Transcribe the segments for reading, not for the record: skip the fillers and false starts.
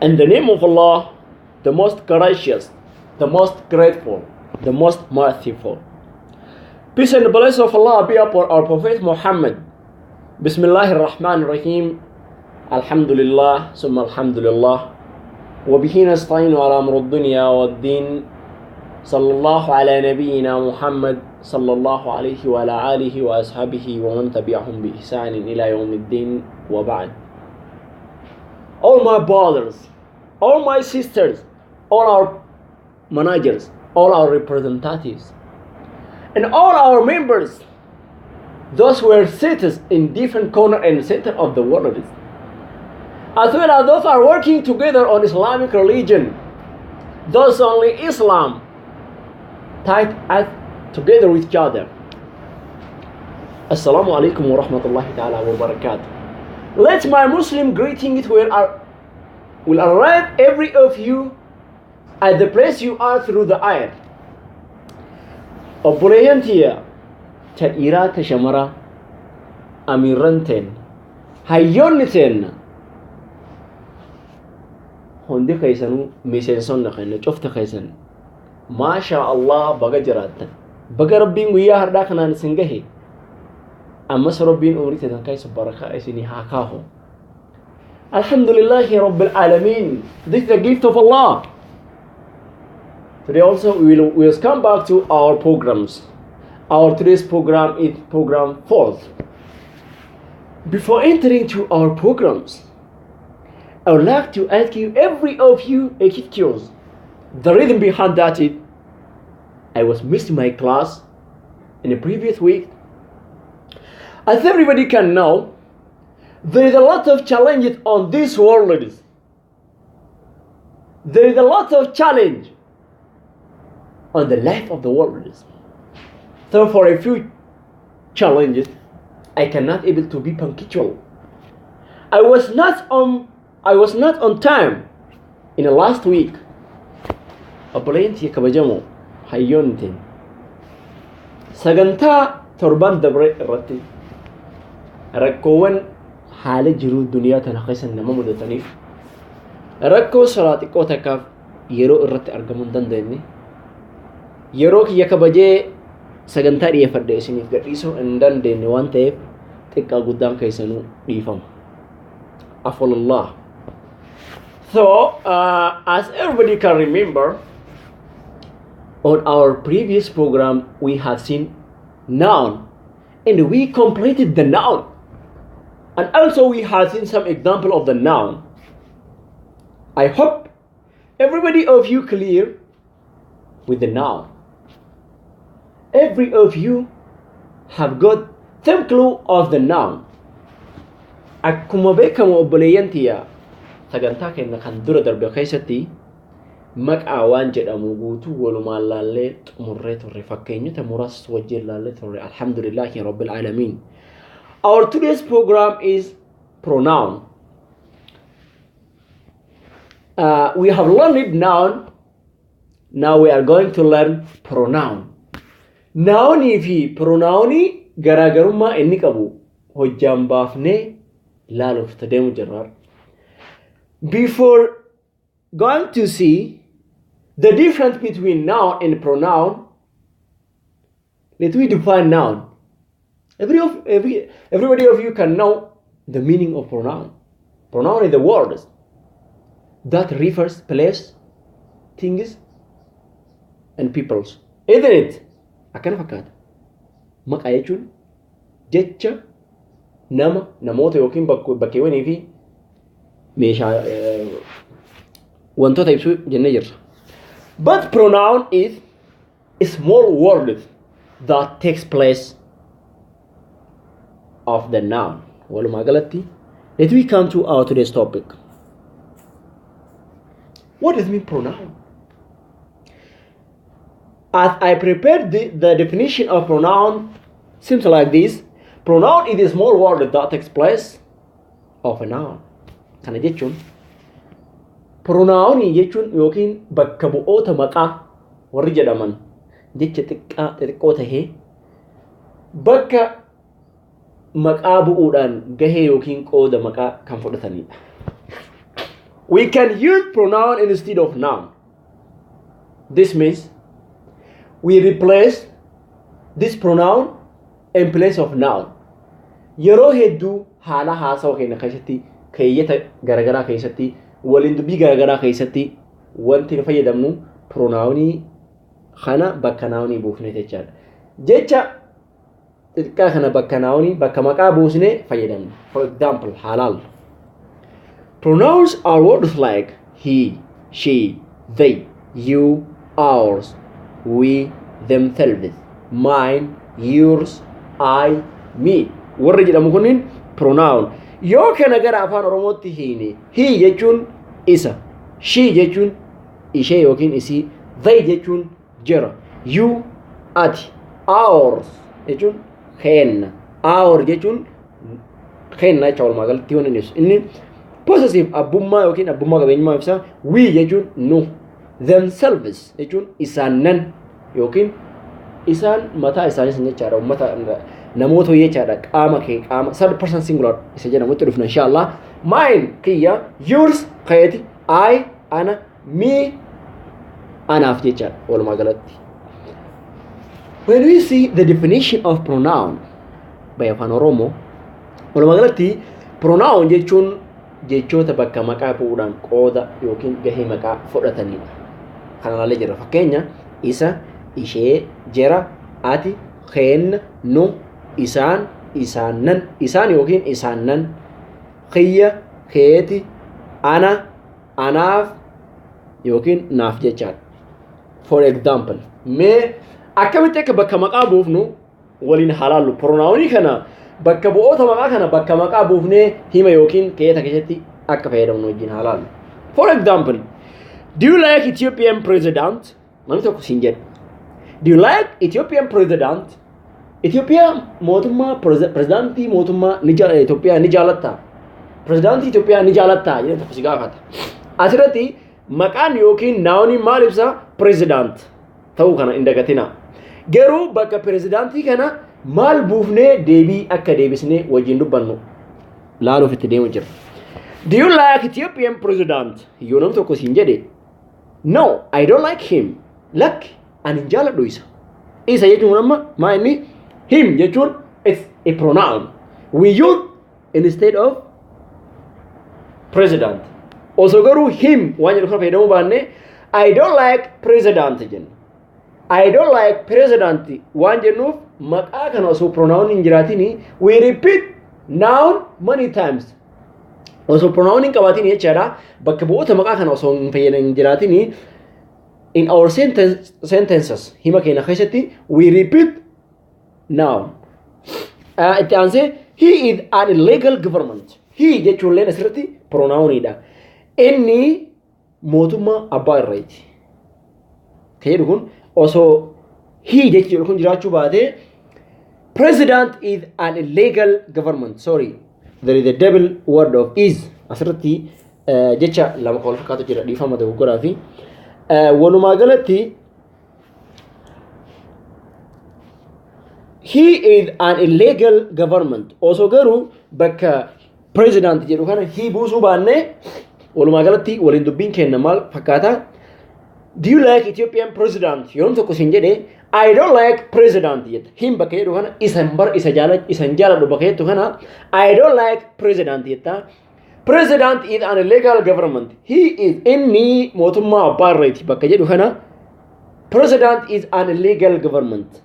In the name of Allah, the most gracious, the most grateful, the most merciful. Peace and blessing of Allah be upon our Prophet Muhammad. Bismillahir Rahmanir Rahim. Alhamdulillah, summa alhamdulillah. وبه نستعين على أمر الدنيا والدين صلى الله على نبينا محمد صلى الله عليه وعلى آله وأصحابه ومن تبعهم بإحسان إلى يوم الدين وبعد. All my brothers, all my sisters, all our managers, all our representatives, and all our members, those who are seated in different corner and center of the world, as well as those are working together on Islamic religion, those only Islam tied us together with each other. Assalamu alaikum wa rahmatullahi ta'ala wa barakatuh. Let my Muslim greetings will arrive every of you at the place you are through the air. Obboleeyyan tiyya ta dhiiraa ta shamaraa amiirran teen hayyoonni teenna hundi keessanuu miseensonni keenya cufti keessan maashaa Allah baga jiraattan baga rabbiin guyyaa hardhaa kanaan isin gahe ammas rabbiin umrii teessan keessa barakaa isinii haa kaahu. Alhamdulillahi Rabbil Alameen. This is the gift of Allah. Today also we will come back to our programs. Our today's program is program fourth. Before entering to our programs, I would like to ask you, every of you, a question. The reason behind that is I was missing my class in the previous week. As everybody can know, there is a lot of challenges on this world. There is a lot of challenge on the life of the world. So for a few challenges, I cannot able to be punctual. I was not on time in the last week. Obboleeyyan kabajamoo hayyoonni teen sagantaa torban dabre irratti rakkoowwan haala jiruu duniyaa tana keessa nama mudataniif rakkoo soraa xiqqoo takkaaf yeroo irratti argamuu hin dandeenye yeroo kiyya kabajee sagantaa dhiyeeffadhe isiniif gadhiisuu hin dandeenye waan ta'eef xiqqaa guddaan keessanuu dhiifama. Afwallah. So, as everybody can remember, on our previous program we have seen noun and we completed the noun. And also we have seen some example of the noun. I hope everybody of you clear with the noun. Every of you have got some clue of the noun. Akkuma beekamu obboleeyyan tiyya sagantaa keenya kan dura darbe keessatti maqaa waan jedhamu guutuu walumaan laallee xumurree turre fakkeenyota muraasa wajjin laallee turre alhamdulillahi rabbil aalamiin. Our today's program is pronoun. We have learned noun. Now we are going to learn pronoun. Nounii fi pronounii garaagarummaa inni qabu hojjaan baafnee laaluuf deemu jirra. Before going to see the difference between noun and pronoun, let me define noun. Everybody of you can know the meaning of pronoun. Pronoun is the word that refers place, things, and peoples. Isn't it? Akkana fakkaata. Maqaa jechuun jecha nama, namoota yookiin bakkeewwanii fi meeshaa wantoota ibsuu jennee jirra. But pronoun is a small word that takes place of the noun. Walumaa galatti, let we come to our today's topic. What does mean pronoun? As I prepared the definition of pronoun, seems like this. Pronoun is a small word that takes place of a noun. Kana jechuun pronounii jechuun yookiin bakka bu'oota maqaa warri jedhaman jecha xiqqaa xixiqqoo tahee bakka maqaa bu'uudhaan gahee yookiin qooda maqaa kan fudhatanidha. We can use pronoun instead of noun. This means we replace this pronoun in place of noun. Yeroo hedduu haala haasawa keenya keessatti, keeyyata garaagaraa keessatti, waliin dubbii garaagaraa keessatti wanti nu fayyadamnu pronounii kana bakka nounii buufne jechaadha. Jecha xixiqqaa kana bakka nounii, bakka maqaa buusnee fayyadamna. For example, halaal. Pronouns are words like he, she, they, you, ours, we, themselves, mine, yours, I, me. Warri jedhamu kunniin pronoun. Yoo kana gara afaan Oromootti hiine, he jechuun isa, she jechuun ishee yookiin isii, they jechuun jira, you, ati, ours jechuun keenna, our jechuun keenna jecha walumaa galatti waan inni ibsu. Inni possessive abbummaa yookiin abbummaa qabeenyummaa ibsa, we jechuun nu, themselves jechuun isaannan yookiin isaan mataa isaanii san jechaadha, ummata namoota jechaadha, qaama kee, qaama third person singular isa jedhamutti dhufna inshallah. Mine kiyya, yours keeti, I ana, me anaaf jechaadha walumaa galatti. When we see the definition of pronoun by Afaan Oromoo, walumaa galatti pronoun jechuun jechoota bakka maqaa bu'uudhaan qooda yookiin gahee maqaa fudhatanidha. Kana ilaalee jirra. Fakkeenya isa, ishee, jera, ati, keenna, nu, isaan, isaannan, isaan yookiin isaannan, kiyya, keeti, ana, anaaf yookiin naaf jechaadha. For example, mee akkamitti akka bakka maqaa buufnu waliin halaallu. Pronounii kana, bakka bu'oota maqaa kana bakka maqaa buufnee hima yookiin keeyata keessatti akka fayyadamnu wajjin halaallu. For example, do you like Ethiopian president? Namni tokko siin jedha. Do you like Ethiopian president? Itoophiyaa mootummaa, pirezidaantii mootummaa Itoophiyaa ni jaalattaa? Pirezidaantii Itoophiyaa ni jaalattaa jedhee tokko si gaafata. Asirratti maqaan yookiin nouniin maal ibsa? President ta'uu kana hin dagatinaa. Garuu bakka pirezidaantii kana maal buufnee deebii akka deebisnee wajjin dubbannu laaluuf itti deemu jira. Do you like Ethiopian president? Yoo namni tokko siin jedhe, no, I don't like him. Lakki, ani hin jaaladhu isa. Isa jechuun amma maa inni? Him jechuun it's a pronoun. We use instead of president. Osoo garuu him waan jedhu kana fayyadamuu baanne, I don't like president jenna. I don't like president waan jennuuf maqaa kana osoo pronoun hin jiraatin, we repeat noun many times. Osoo pronoun hin qabaatin jechaadha, bakka bu'oota maqaa kana osoo hin fayyadamin jiraatin, in our sentences, hima keenya keessatti we repeat noun. Itti aansee, he is an illegal government. He jechuun leen asirratti pronounidha. Inni mootummaa abbaa irreeti. Kan jedhu kun osoo he jechi jedhu kun jiraachuu baate, president is an illegal government. Sorry, there is a double word of is. Asirratti jecha lama kan wal fakkaatu jira, dhiifama dogoggoraa fi walumaa galatti he is an illegal government. Osoo garuu bakka president jedhu kana he buusuu baanne, walumaa galatti waliin dubbiin kenna maal fakkaata? Do you like Ethiopian president? Yoom tokko siin jedhe, I don't like president jetta. Him bakka jedhu kana isan bar isa jaala isan jaaladhu bakka jettu kana I don't like president jetta. President is an illegal government. He is, inni mootummaa abbaa irreeti bakka jedhu kana president is an illegal government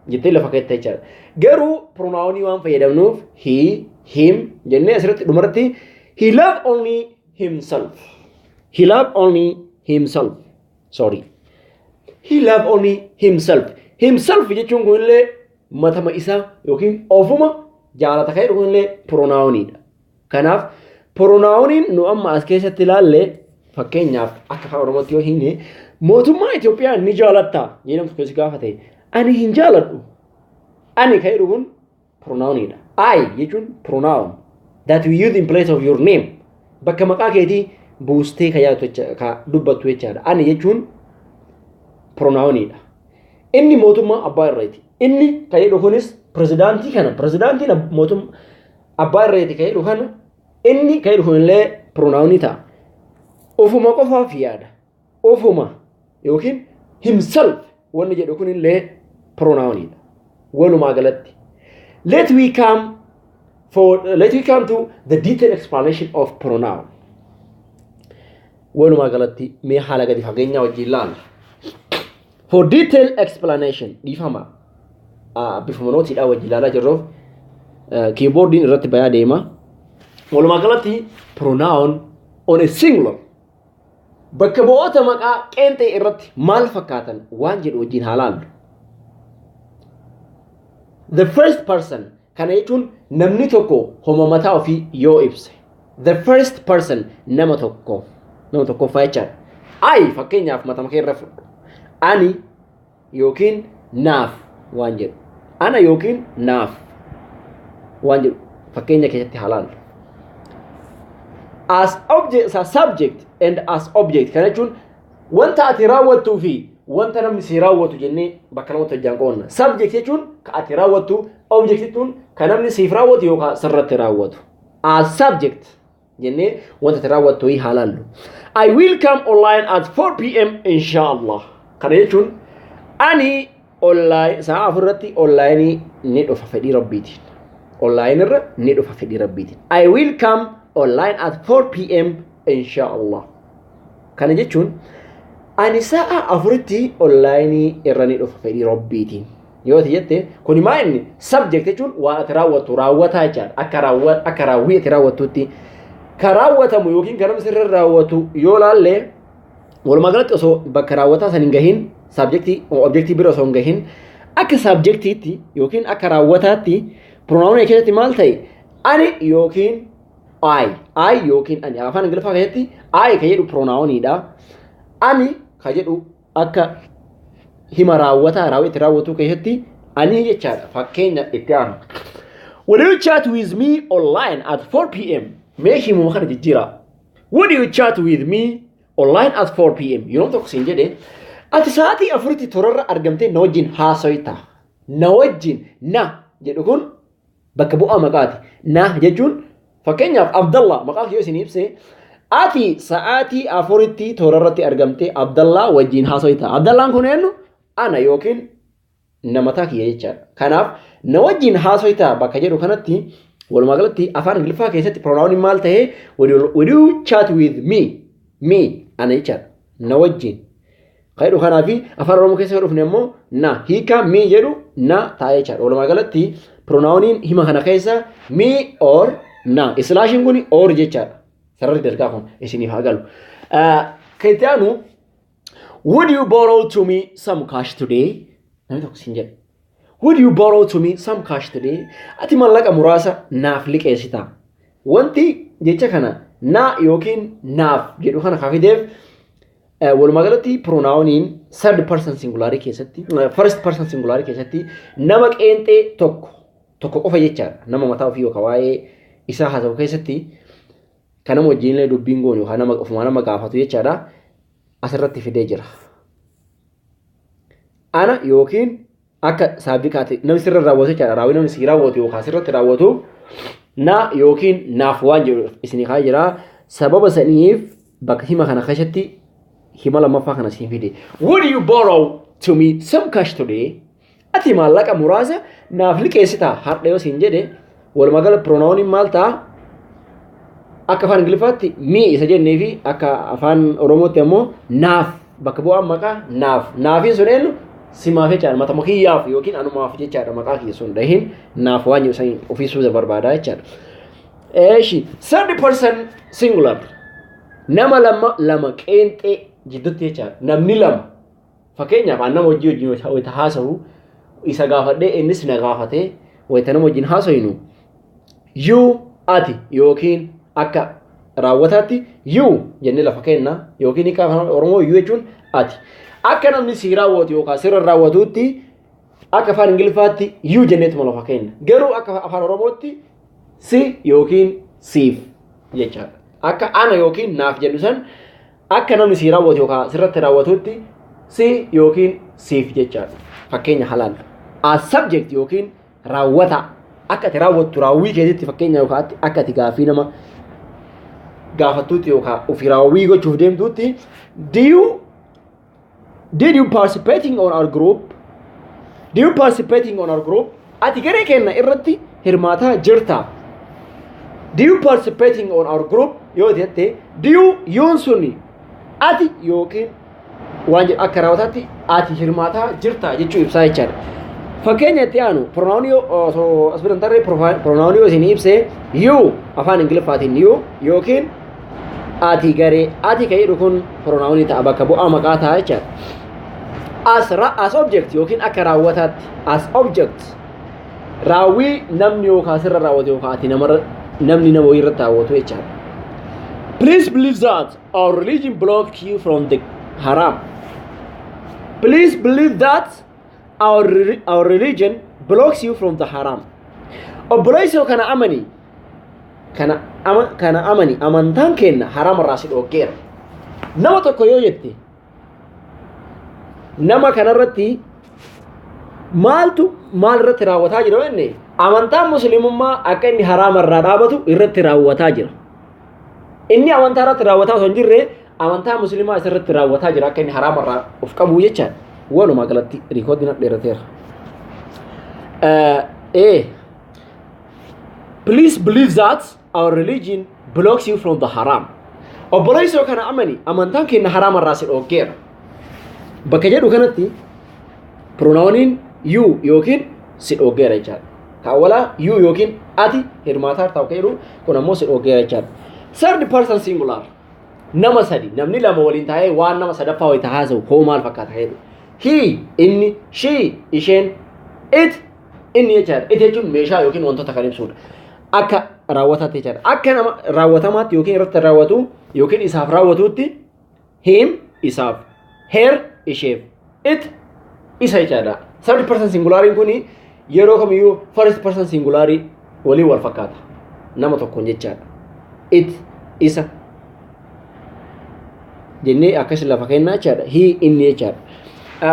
jettee lafa keetta jechaadha. Garuu pronounii waan fayyadamnuuf he, him jennee asirratti dhumarratti he love only himself. He love only himself. Sorry. He love only himself. Himself jechuun kunillee matama isaa yookiin ofuma jaalata kan jedhu kunillee pronouniidha. Kanaaf pronouniin nu amma as keessatti ilaalle, fakkeenyaaf akka afaan Oromootti yoo hiine, mootummaa Itoophiyaa ni jaalattaa jedhamtu keessi gaafate, ani hin jaaladhu. Ani kan jedhu kun pronouniidha. I jechuun pronoun that we use in place of your name. Bakka maqaa keetii buustee kan yaadatu jecha, ka dubbattu jechaadha. Ani jechuun pronouniidha. Inni mootummaa abbaa irreeti. Inni kan jedhu kunis pirezidaantii kana, pirezidaantiin mootummaa abbaa irreeti kan jedhu kana, inni kan jedhu kunillee pronounii ta'a. Ufuma qofaaf yaada. Ufuma yookiin himself wanni jedhu kun illee pronounidha. Walumaa galatti. Let we come to the detailed explanation of pronoun. Walumaa galatti mee haala gadi fageenyaa wajjin ilaalla. For detailed explanation, dhiifama, bifuma nootiidhaa wajjin ilaalaa jirruuf keyboardiin irratti bayaa deema. Walumaa galatti pronoun on a singular, bakka bu'oota maqaa qeenxee irratti maal fakkaatan waan jedhu wajjin haa laallu. The first person, kana jechuun namni tokko homa mataa ofii yoo ibse. The first person, nama tokko, nama tokkoffaa jechaadha. I, fakkeenyaaf matama kee irra fudhu. Ani yookiin naaf waan jedhu. Ana yookiin naaf waan jedhu fakkeenya keessatti haa laallu. As object, as subject and as object, kana jechuun wanta ati raawwattuu fi wanta namni si raawwatu jennee bakka lamatti hojjaan qoonna. Subject jechuun ka ati raawwattu, object jechuun ka namni siif raawwatu yookaan sirratti raawwatu. As subject jennee wanta ati raawwattu haa laallu. I will come online at 4 p.m. inshallah. Kana jechuun ani online sa'a 4 irratti online ni dhufa fedhii Rabbiitiin. Online irra ni dhufa fedhii Rabbiitiin. I will come online at 4 p.m. inshallah. Kana jechuun ani sa'a 4tti online irra ni dhufa fedhii Rabbiitiin. Yoo ati jette, kuni maa inni subject jechuun waan ati raawwattu, raawwataa jechaadha. Akka raawwii ati raawwattutti ka raawwatamu yookiin kan namni sirra raawwatu yoo laalle, walumaa galatti osoo bakka raawwataa san hin gahin, subjectii objectii bira osoo hin gahin, akka subjectiitti yookiin akka raawwataatti pronoun keessatti maal ta'e? Ani yookiin I, I yookiin ani. Afaan Ingiliffaa keessatti I ka jedhu pronounidha. Ani ka jedhu akka hima raawwataa raawwii itti raawwatu keessatti ani jechaadha. Fakkeenya itti aanu. Will you chat with me online at 4 p.m.? Mee himuma kana jijjiira. Will you chat with me online at 4 p.m.? Yeroo tokko siin jedhe, ati sa'aatii 4tti torarra argamtee na wajjin haasoyta. Na wajjin, na jedhu kun bakka bu'aa maqaati. Na jechuun fakkeenyaaf Abdallah maqaa kiyoo isin ibse, ati sa'aatii 4tti toorarratti argamtee Abdallaa wajjin haasoyta. Abdallaan kun eenyu? Ana yookiin nama kiyya jechaadha. Kanaaf na wajjin haasoyta bakka jedhu kanatti, walumaa galatti afaan Ingiliffaa keessatti pronoun maal ta'ee? Will you chat with me, me ana jechaadha, na wajjin. Kan jedhu kanaafi afaan Oromoo keessa dhufne immoo na hiika me jedhu na taa'ee jechaadha. Walumaa galatti pronouniin hima kana keessa me or na. Slashiin kun or jechaadha. Sararri dalgaa kun isiniif haa galu. Kan itti aanu, would you borrow to me some cash today? Namni tokko siin jedha. Would you borrow to me some cash today? Ati maallaqa muraasa naaf liqeessitaa? Wanti jecha kana na yookiin naaf jedhu kana kafideef, walumaa galatti pronouniin third person singularii keessatti, first person singularii keessatti nama qeenxee tokko tokko qofa jechaadha. Nama mataa ofii yookaan waa'ee isaa haasa'u keessatti kan nama wajjin illee dubbiin goonu yookaan nama ofuma nama gaafatu jechaadha. Asirratti fidee jira. Ana yookiin akka saabbiqaatti namni sirra raawwatu jechaadha. Raawwii namni si raawwatu yookaan sirratti raawwatu na yookiin naaf waan jedhu isinii kaa jira. Sababa saniif bakka hima kana keessatti hima lammaffaa kana siin fide. Would you borrow to me some cash today? Ati maallaqa muraasa naaf liqeessitaa har'a yoo siin jedhe, walumaa gala pronouniin maal ta'a? Akka afaan Ingiliffaatti me isa jennee fi akka afaan Oromootti ammoo naaf, bakka bu'aan maqaa naaf. Naafiin sun eenyu? Simaaf jechaadha. Matama kiyyaaf yookiin anumaaf jechaadha, maqaa kiyya sun dhahin naaf waan jedhu san ofiisuu barbaadaa jechaadha. Eeshi, third person singular, nama lama lama qeenxee jidduutti jechaadha. Namni lama, fakkeenyaaf an nama hojii wajjin wayita haasa'u isa gaafadhee innis na gaafatee, wayita nama wajjin haasa'inu you, ati yookiin akka raawwataatti you jennee lafa kenna, yookiin hiika afaan Oromoo you jechuun ati. Akka namni si raawwatu yookaan sirra raawwatutti akka afaan Ingiliffaatti you jenneetuma lafa kenna. Garuu akka afaan Oromootti si yookiin siif jechaadha. Akka ana yookiin naaf jennu san akka namni si raawwatu yookaan sirratti raawwatutti si yookiin siif jechaadha. Fakkeenya halaal. As subject yookiin raawwata, akka ati raawwattu raawwii keetitti fakkeenya yookaan akka ati gaaffii nama gaafattuutti yookaan ofii raawwii gochuuf deemtuutti, did you participating on our group? Do you participating on our group? Ati garee keenya irratti hirmaataa jirta? Do you participating on our group yoo jette, do you yoon suni ati yookiin waan jedhu akka raawwataatti ati hirmaataa jirta jechuu ibsaa jechaadha. Fakkeenya itti aanu, pronoun osoo as bira hin tarree, pronoun yoo isin ibsee, you afaan Ingiliffaatiin you yookiin ati, garee ati kan jedhu kun pronoun ta'a, bakka bu'aa maqaa ta'a jechaadha. As object yookiin akka raawwataatti, as object raawwii namni yookaan sirra raawwatu yookaan ati namarra, namni nama wayii irratti raawwatu jechaadha. Please believe that our religion blocks you from the haram. Please believe that our religion blocks you from the haram. Obboleessoo, kana amani, kana amani, amantaan keenya harama irraa si dhooggeera. Nama tokko yoo jette, nama kanarratti maaltu maal irratti raawwataa jira jenne, amantaan muslimummaa akka inni haraama irraa dhaabatu irratti raawwataa jira. Inni amantaa irratti raawwataa osoo hin jirre, amantaa muslimaa isirratti raawwataa jira akka inni haraama irraa of qabu jechaadha. Walumaa galatti riikoodiin dheerateera. Please believe that our religion blocks you from the haram. Obboleessoo, kana amani, amantaan keenya haraama irraa si dhooggeera. Bakka jedhu kanatti pronouniin you yookiin si dhooggeera jechaadha. Kaawwalaa you yookiin ati hirmaataa ta'u jedhu kun ammoo si dhooggeera jechaadha. Third person singular, nama sadi, namni lama waliin taa'ee waan nama sadaffaa wayita haasa'u hoo maal fakkaata jedhu. He inni, she isheen, it inni jechaadha. It jechuun meeshaa yookiin wantoota kan ibsudha. Akka raawwataatti jechaadha. Akka nama raawwatamaatti yookiin irratti raawwatu yookiin isaaf raawwatuutti, him isaaf, her isheef, it isa jechaadha. Third person singulariin kuni yeroo kamiyyuu first person singularii waliin wal fakkaata. Nama tokkoon jechaadha. It isa jennee akkas lafa kennaa jechaadha. He inni jechaadha.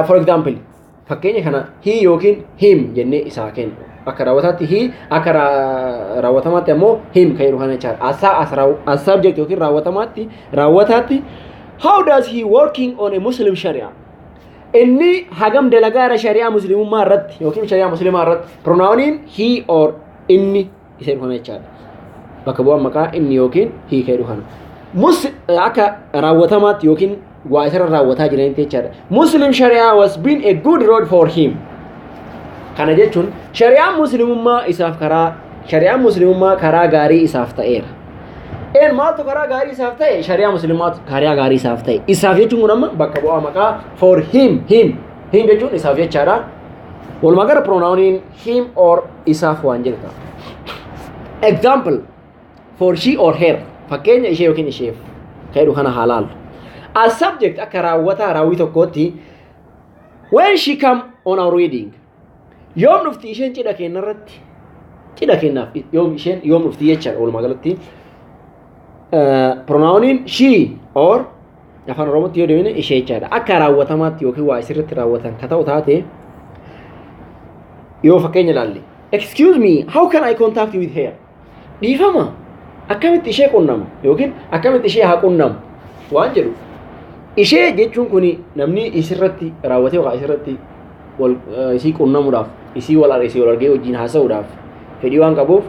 For example, fakkeenya kana he yookiin him jennee isaa kennu. Akka raawwataatti he, akka raawwatamaatti ammoo him kan jedhu kana jechaadha. As subject yookiin raawwatamaatti, raawwataatti, how does he working on a Muslim Sharia? Inni hagam dalagaara shari'aa muslimummaa irratti yookiin shari'aa muslimaa irratti? Pronouniin he or inni isa jedhu kana jechaadha. Bakka bu'aan maqaa inni yookiin he kan jedhu kana. Akka raawwatamaatti yookiin waa isarra raawwataa jiranitti jechaadha. Muslim Sharia was been a good road for him. Kana jechuun shari'aan muslimummaa isaaf karaa, shari'aan muslimummaa karaa gaarii isaaf ta'eera. Een maaltu karaa gaarii isaaf ta'e? Shari'aa muslimaatu karaa gaarii isaaf ta'e. Isaaf jechuun kun amma bakka bu'aa maqaa for him, him. Him jechuun isaaf jechaadha. Walumaa gala pronouniin him or isaaf waan jedhu ta'a. Example for she or her, fakkeenya ishee yookiin isheef kan jedhu kana haa laallu. As subject, akka raawwataa raawwii tokkootti, when she come on our wedding? Yoom dhufti isheen cidha keenya irratti? Cidha keenyaaf yoom isheen, yoom dhufti jechaadha. Walumaa galatti pronouniin she or afaan Oromootti yoo deemine ishee jechaadha. Akka raawwatamaatti yookiin waa isirratti raawwatan ka ta'u taate yoo fakkeenya ilaalle, excuse me, how can I contact you with her? Dhiifama, akkamitti ishee qunnama yookiin akkamitti ishee haa qunnamu waan jedhu. Ishee jechuun kuni namni isirratti raawwatee yookaan isirratti wal isii qunnamuudhaaf, isii wal argee wajjin haasa'uudhaaf fedhii waan qabuuf,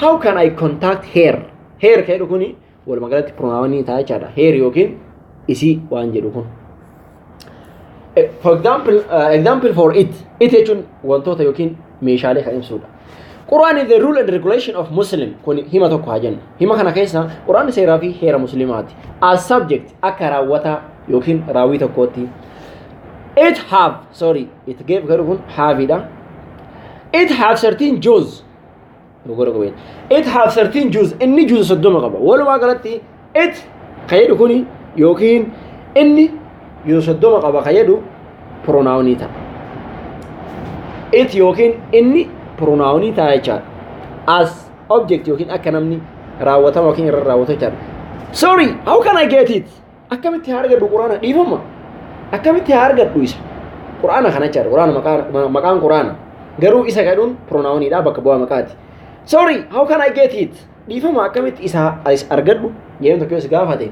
how can I contact her? Her kan jedhu kuni walumaa galatti pronounii ta'a jechaadha. Her yookiin isii waan jedhu kun. For example, example for it. It jechuun wantoota yookiin meeshaalee kan ibsudha. Quran is the rule and regulation of Muslim. Kun hima tokko haa jennu. Hima kana keessa Quraan seeraa fi heera Muslimaati. As subject, akka raawwataa yookiin raawwii tokkootti. It have, sorry, it gave garuu kun haveidha. It have 13 juz. Dogoggora qabeen. It have 13 juz. Inni juuza 30 qaba. Walumaa galatti it kan jedhu kuni yookiin inni juuza 30 qaba kan jedhu pronounii ta'a. It yookiin inni pronounii ta'a jechaadha. As object yookiin akka namni raawwatama yookiin irra raawwatu jechaadha. Sorry, how can I get it? Akkamitti haa argadhu Quraana? Dhiifama. Akkamitti haa argadhu isa? Quraana kana jechaadha. Quraana maqaan Quraana. Garuu isa jedhuun pronouniidha, bakka bu'aa maqaati. Sorry, how can I get it? Dhiifama, akkamitti isa argadhu jedheen tokko si gaafate,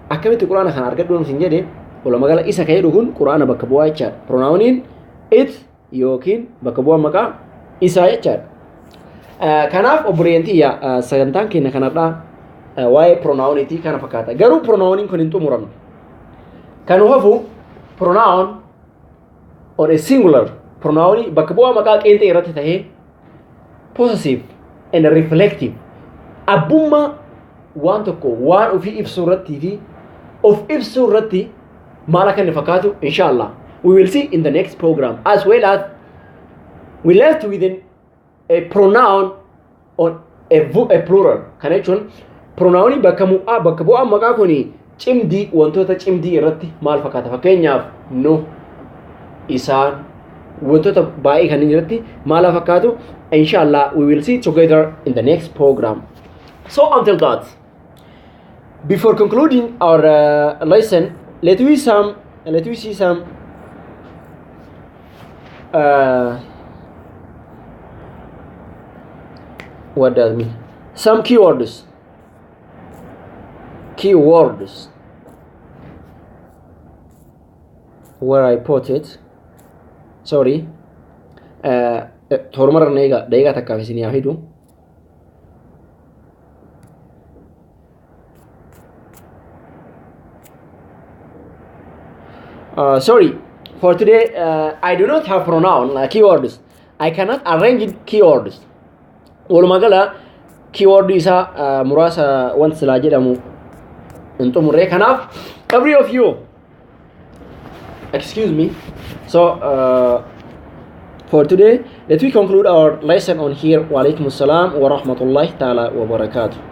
akkamitti quraana kana argadhu sin jedhe, walumaa gala isa ka jedhu kun quraana bakka bu'aa jechaadha. Pronouniin it yookiin bakka bu'aa maqaa isaa jechaadha. Kanaaf obboleeyyan tiyya, sagantaan keenya kanarraa waa'ee pronouniitii kana fakkaata. Garuu pronouniin kun hin xumuramne. Kan hafu pronoun on a singular, pronounii bakka bu'aa maqaa qeenxee irratti tahee possessive and reflective, abbummaa waan tokko waan ofii ibsuu irrattii fi of ibsuu irratti maal akka inni fakkaatu, inshallah, we will see in the next program, as well as we left within a pronoun on a plural. Kana jechuun pronounii bakka bu'aa maqaa kuni cimdii, wantoota cimdii irratti maal fakkaata, fakkeenyaaf nu, isaan, wantoota baay'ee kanneen irratti maal fakkaatu, inshallah, we will see together in the next program. So until that, before concluding our lesson, let we see some what does mean, some keywords. Where I put it, sorry, tormarra na eega, daqiiqaa takkaaf isin haa fidu. Sorry, for today I do not have pronoun keywords. I cannot arrange keywords. Walumaa gala keyword isaa muraasa wanti silaa jedhamu hin xumurre. Kanaaf every of you, excuse me. So for today, let we conclude our lesson on here. Wa alaikum assalam wa rahmatullahi ta'ala wa barakatuh.